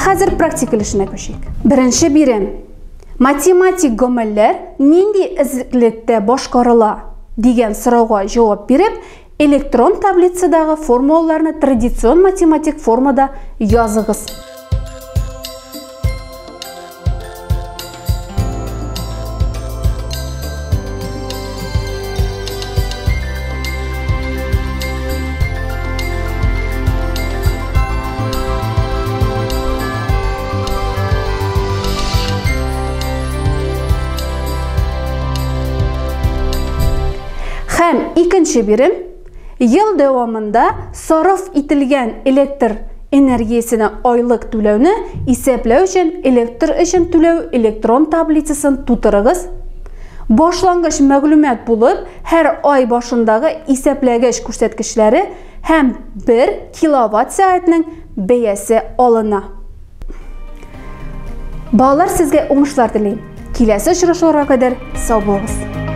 хәзер практик өлешенә күчик. Беренче бирем. Математик гамәлләр нинди эзлеклелектә башкарыла дигән сорауга җавап биреп, электрон таблицадагы формулаларны традицион математик формада языгыз. Һәм икенче бирем ел дәвамында сарыф ителгән электр энергиясенә айлык түләүне исәпләү өчен электр өчен түләү электрон таблицасын тутырыгыз. Башлангыч мәгълүмат булып һәр ай башындагы исәпләгеч күрсәткечләре һәм 1 киловатт-сәгатьнең бәясе алына. Балалар, сезгә уңышлар телим. Киләсе очрашуларга кадәр сау булыгыз.